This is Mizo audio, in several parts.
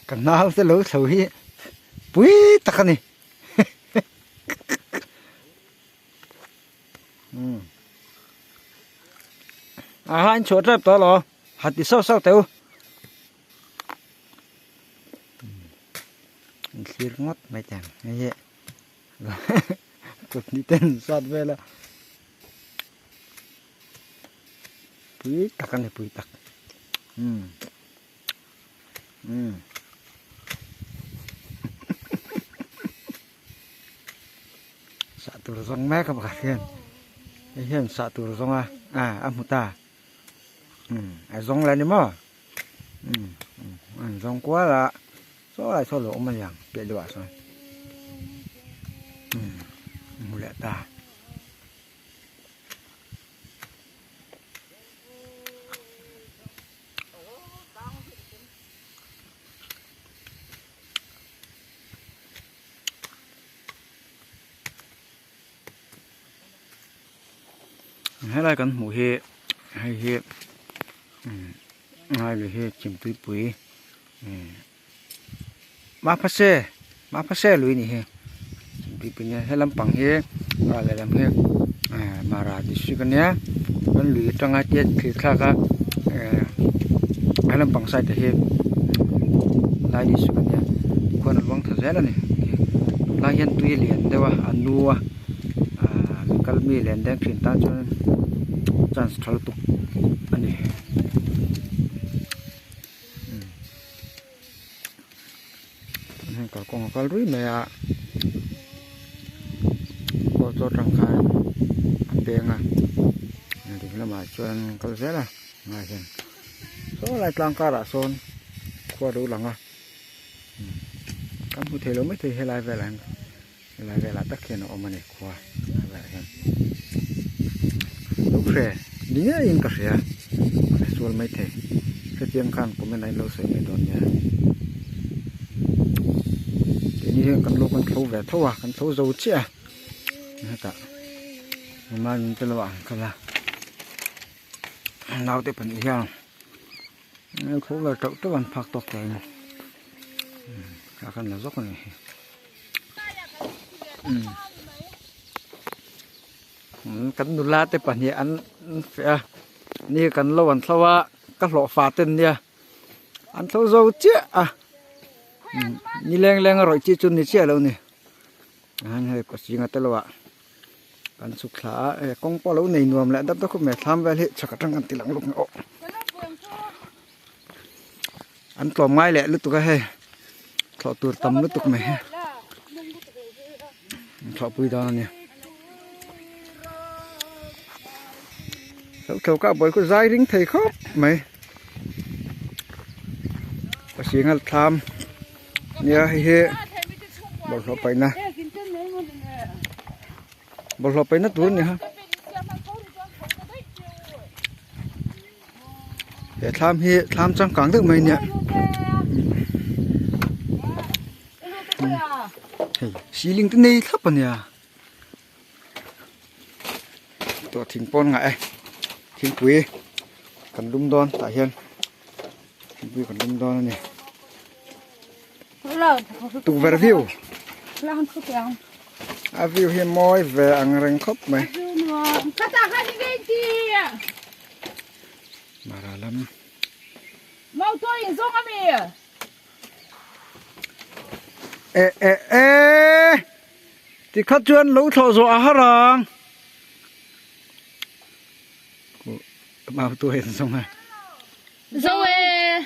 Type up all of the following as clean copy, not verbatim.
Ka nau te lo thlo hi pui tak a ni. A ha in chhuah tep tawh lo ha ti sauh sauh teh u. In thlir ngawt mai teh ang hei hi kut hnih ten zat vel a pui tak a ni pui tak umm. Umm. Sah tur zawng mek a pakhat hian hei hian sah tur zawng a a a hmu ta umm a zawng leh a ni maw umm an zawng kual a saw lai saw lo awm a niang piah deuh ah sawn umm a hmu leh ta. Helai kan hmuh hi hei hi ngailo hi chhimtuipui Maphase Maphase lui ni hi chhimtuipui nia he lampang hi a lehlam hi Mara district ania chuan lui atanga tia thlir thlak a he lampang side ah hian lai district ania khuan a luang thla zel ani tunlai hian tui a lian deuh a a nu a ahh kal mi len deng thin tan chuan chance tha lutuk ani. Heng kalkawng a kal rui mai a kawl chaw atang khan a peng a ding lamah chuan kal zel a tunah hian saw lai tlang karah sawn khua a lo lang a kan hmu thei lo maithei helai velah hian helai velah tak hian a awm a ni khua helai velah hian lo hre ni ngeiin ka hria ka hre sual maithei hetiang khan comment ah in lo sawi mai dawn nia keini hian kan lo kan thlo ve tho a kan thlo zo chiah a hetah mama te lo ang kal a naute pahnih hian thlo ve teuh teuh an phak tawk tawh a ni tah khan la zawk a ni kan nula te pahnih an feh a ni kan lo an thlo a ka hlawh fa ten nia an thlo zo chiah a ni leng leng a rawih chi chu ni chiah lo ni an hei pasing a te lo ah kan chhuk thla a hei kawng pawh a lo nei nuam leh dap dap khawp mai thlam vel hi chhak atang kan ti lang luk aw an tlawm ngai leh lutuk a hei thlawh tur tam lutuk mai hi an thlawh pui dawn a ni tho ka buai khu zai ring thei khawp mai pasing a thlam nia hei hi bawlhhlawh paihna bawlhhlawh paihna tur a ni a he thlam hi thlam changkang deuh mai a nia hei ceiling te nei thlap a nia tawh thing pawn ngah e thingpui kan lum dawn tah hian thingpui kan lum dawn a ni tukverh view a view hi mawi ve ang reng khawp mai mara lam e e e tikhat chuan lo thlawh zawh a har ang mau tuai an zawng a Zo e.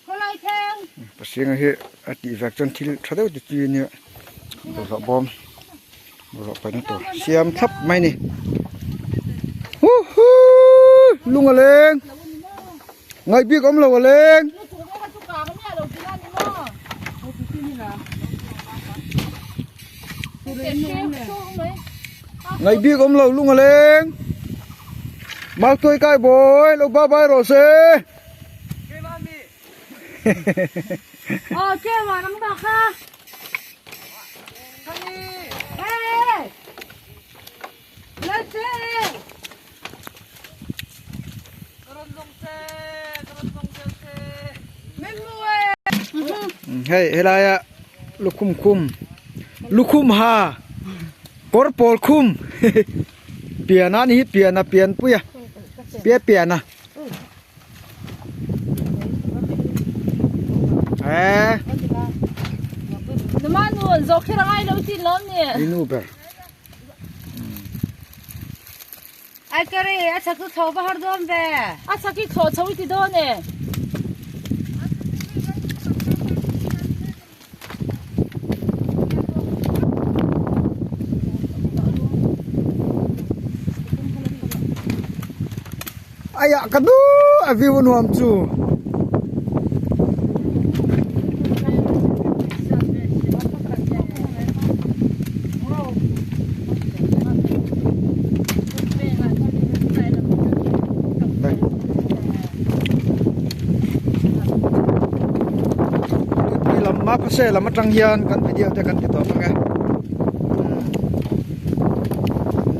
Khawlai thleng. Pasenga hi a tih vek chuan thil tha deuh ti chi a nia bawlhhlawh bawm bawlhhlawh paihna tur siam thlap mai a ni huhu lung a leng ngaih bik awm lo a leng. Ngaih bik awm lo lung a leng. Mau tuai kai bawi lo ba bai rawh se. Aw che ma nang ba kha. Hey! Let's see. Hei helaia lukhum khum lukhum ha kawr pawl khum pian a ni hi pian a pian pui a pia pian a eh inu ber Ai ka ri a chak chu chho va har dawn ve. A chak hi chho chho i ti dawn e. Aiah ka nu a view a nuam chu. Tui lam Maphase lam atang hian kan video te kan ti tawp ang e.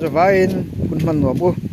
Zavaiin hun hman nuam u.